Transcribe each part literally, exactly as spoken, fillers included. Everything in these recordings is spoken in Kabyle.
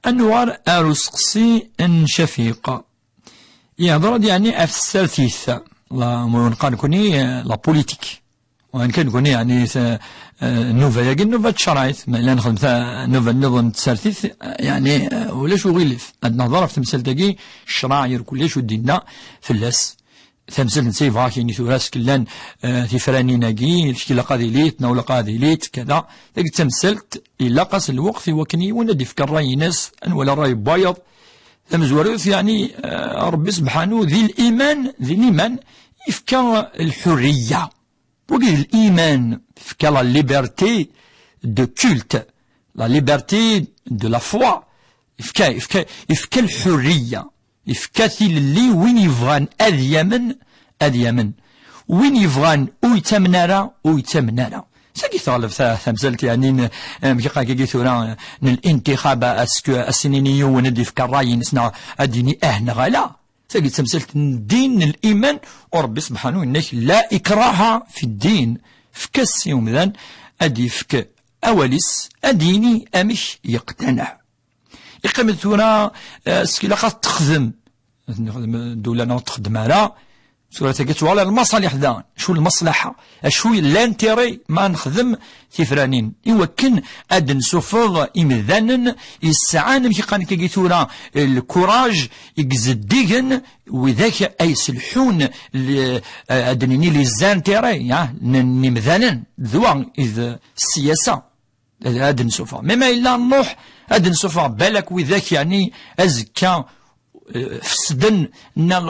Ad nuɣal ar useqsi n Cafiq. Yehder-d yeɛni ɣef tsertit, la, ma neqqar nekkni, eh, la politique. Wa kan nekkni yeɛni ta-, eh, nnuba-agi, nnuba n tcerɛit, ma yella nexdem ta-, nnuba nniḍen n tsertit, eh, yeɛni, eh, ulac uɣilif. Ad nehder ɣef temsalt-agi, ccreɛ irkelli acu d-yenna fell-as. Tamsalt netta yebɣa kini tura skellan, eh, tifranin-agi, ilaq ad ilit, neɣ ulaq ad ilit, kada. Tagi d tamsalt, ilaq-as lweqt i wakken yiwen ad d-ifk ṛṛay-ines, ad nwali ṛṛay n wayeḍ. Tamezwarut, yeɛni, eh, Ṛebbi sebḥanu, di liman, di liman, yefka lḥurriya. Wagi d liman, tefka la liberté de culte, la liberté de la foi, yefka, yefka, yefka lḥurriya, yefka tilelli win yebɣan ad yamen, ad yamen. Win yebɣan ur yettamen ara, ur yettamen ara. Sagi teɣleb ta-, tamsalt, yeɛni, n, amek i qqaren tura, n الانتخاب, est-ce que ad s-nini yiwen ad d-yefk ṛṛay-ines neɣ ad d-yini ah neɣ ala. Tagi d tamsalt n ddin, n liman, u Ṛebbi sebḥanu yenna-k: "La ikraha fi ddin." Efk-as i umdan ad yefk awal-is, ad d-yini amek yeqtanaɛ. Iqqim-d tura, eh, s-, ilaq ad texdem. Ad nexdem ddula neɣ texdem ara. Tura tagi tuɣal ar lmaṣaliḥ daɣen. Acu lmaṣlaḥa? Acu l'intérêt ma nexdem tifranin? Iwakken ad d-nsuffeɣ imdanen yesɛan, amek i qqaren kagi tura, lkuraj, i izeddigen, widak ay selḥun, l-, ad d-nini les intérêts, ya, n, n imdanen, d wa i d ssiyasa. Ad, ad d-nsuffeɣ. Mi ma yella nruḥ, ad d-nsuffeɣ balak widak, yeɛni, azekka, eh, fesden, neɣ,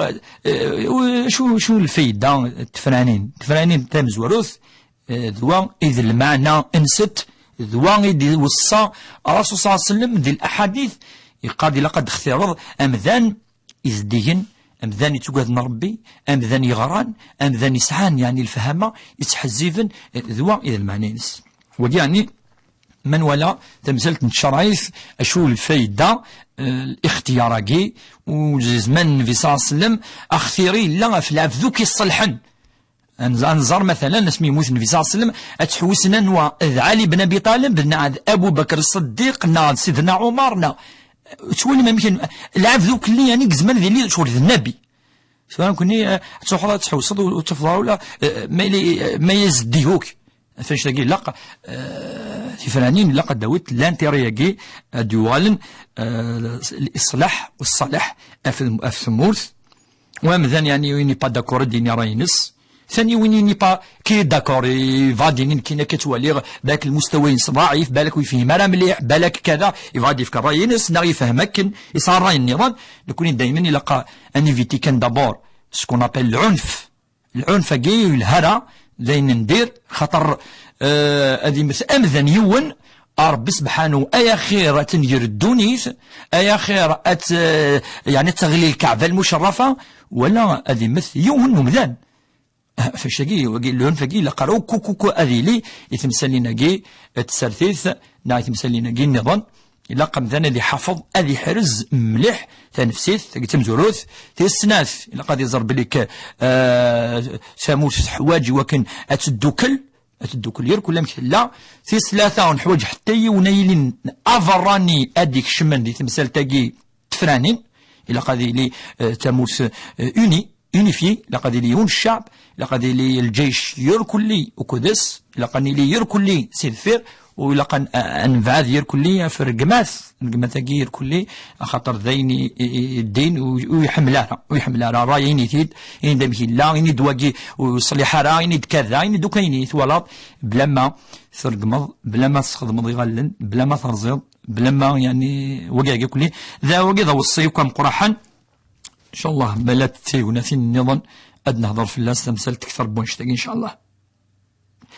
eh, acu, acu lfayda n tefranin? Tefranin tamezwarut, eh, d wa i d lmeɛna-nsent, d wa i d-iweṣṣa Rasul صلى الله عليه وسلم di laḥadit, yeqqar-d ilaq ad d-textireḍ amdan izeddigen, amdan yettuggaden Ṛebbi, amdan yeɣran, amdan yesɛan, yeɛni, lefhama, yettḥezziben, eh, d wa i d lmeɛna-ines. Wagi, yeɛni, ma nwala tamsalt n tcerɛit, acu lfayda, eh, lixtiyar-agi, u zman Nnbi صلى الله عليه وسلم, axtir yella ɣef lɛebd akk iṣelḥen. Ad nẓ-, ad nẓer, matalan, asmi yemmut Nnbi صلى الله عليه وسلم, ad tḥewwisen anwa? D Ɛli ben Abi Ṭaleb, neɣ d Abu Bakr Ṣṣeddiq, neɣ d Sidna Ɛumar, neɣ, tettwalim amek, lɛebd akk-nni, yeɛni, gezman di li ur d Nnabi. Tura nekkni, eh, ad truḥeḍ ad tḥewwseḍ ur, ur tafeḍ ara ula, eh, ma yella, eh, ma yezdig akk. Ɣef annect-agi ilaq, eh, tifranin, ilaq ad d-awit l'intérêt-agi, ad d-yuɣalen, eh, liṣlaḥ u ṣṣalaḥ ɣef, ɣef tmurt. U amdan, yeɛni, win n'est pas d'accord ad d-yini ṛṛay-ines. Thani, win n'est pas, qui est d'accord, yebɣa ad d-yini nekkini akka ttwaliɣ, balak lmustawa-ines ḍɛif, balak ur yefhim ara mliḥ, balak kada, yebɣa ad d-yefk ṛṛay-ines, neɣ yefhem akken, yesɛa ṛṛay nniḍen. Nekkni daymen ilaq ad n-éviter kan d'abord ce qu'on appelle lɛunf. Lɛunf-agi ur yelha ara d ayen n dir, xaṭer, eh, ad immet amdan yiwen, a Ṛebbi sebḥanu, ay axir ad tenger ddunit, ay axir ad t-, eh, yeɛni ad teɣli Lkaɛba lmucerrafa, wala ad immet yiwen n umdan. Ah, ɣef wacagi, wagi, lɛunf-agi ilaq ara ukk, ukk, ukk ad yili i temsalin-agi n tsertit, neɣ i temsalin-agi nniḍen. Ilaq amdan ad iḥafeḍ, ad iḥrez mliḥ tanefsit, tagi d tamezwarut. Tis snat, ilaq ad iẓer belli k-, eh, tamurt teḥwaǧ i wakken ad teddukel, ad teddukel irkul amek tella. Tis tlata, ur neḥwaǧ ḥetta yiwen ad yilin aberrani ad ikecmen di temsalt-agi tefranin. Ilaq ad yili, eh, tamurt, eh, unie, unifié, ilaq ad yili yiwen ccɛeb, ilaq ad yili lǧayc irkelli ukud-s, ilaq ad nili irkelli si deffir, u ilaq ad n-, ad nebɛed irkelli ɣef rregmat, rregmat-agi irkelli, axaṭer d ayen i, i, i ddin u, u iḥemmel ara, u iḥemmel ara, ṛṛay ini-t-id, ini-d amek yella, ini-d wagi ur yeṣliḥ ara, ini-d kada, ini-d akk ayen i twalaḍ, blama tregmeḍ, blama tesxedmeḍ iɣallen, blama terẓiḍ, blama, yeɛni, wagi, wagi kulli, da wagi d aweṣṣi akk ameqqraḥen. Ncallah, ma llant d tignatin nniḍen, ad nehder fell-as tamsalt kter n wanect-agi, ncallah.